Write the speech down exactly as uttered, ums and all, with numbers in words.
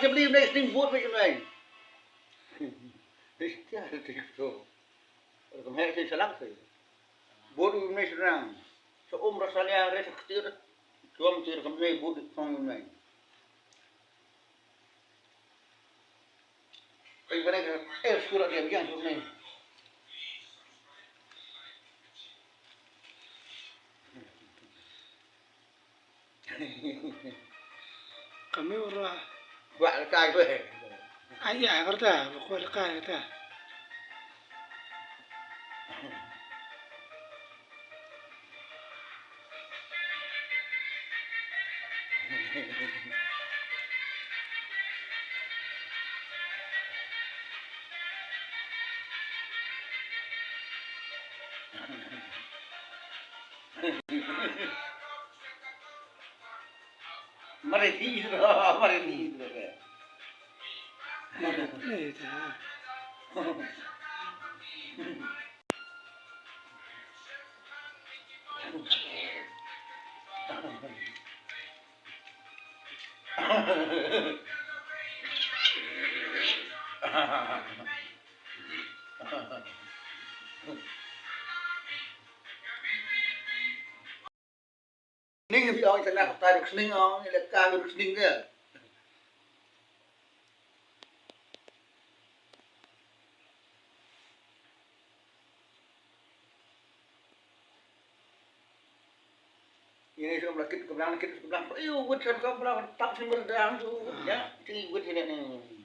Jabli mne sning bud mne mne. Istia ti to. Kam hek ti salak ti. Bud mne senang. Sa um rasalia re sa ktir. Tuam tir kam mne bud song mne. Ai bane ka eh surat dia biang surat mne. Kami ura. Buat lekai tu eh. Ayah kata, buat lekai kata. Mari ti, mari ti. Eh, dah. Ning bi ong tana kata ruk sning ong, ila ka ruk sning dia. Ini sudah mulai kit keblang, kit keblang. Ayo, wit sudah keblang, tak sih berdang tu. Ya, sini wit sini ni.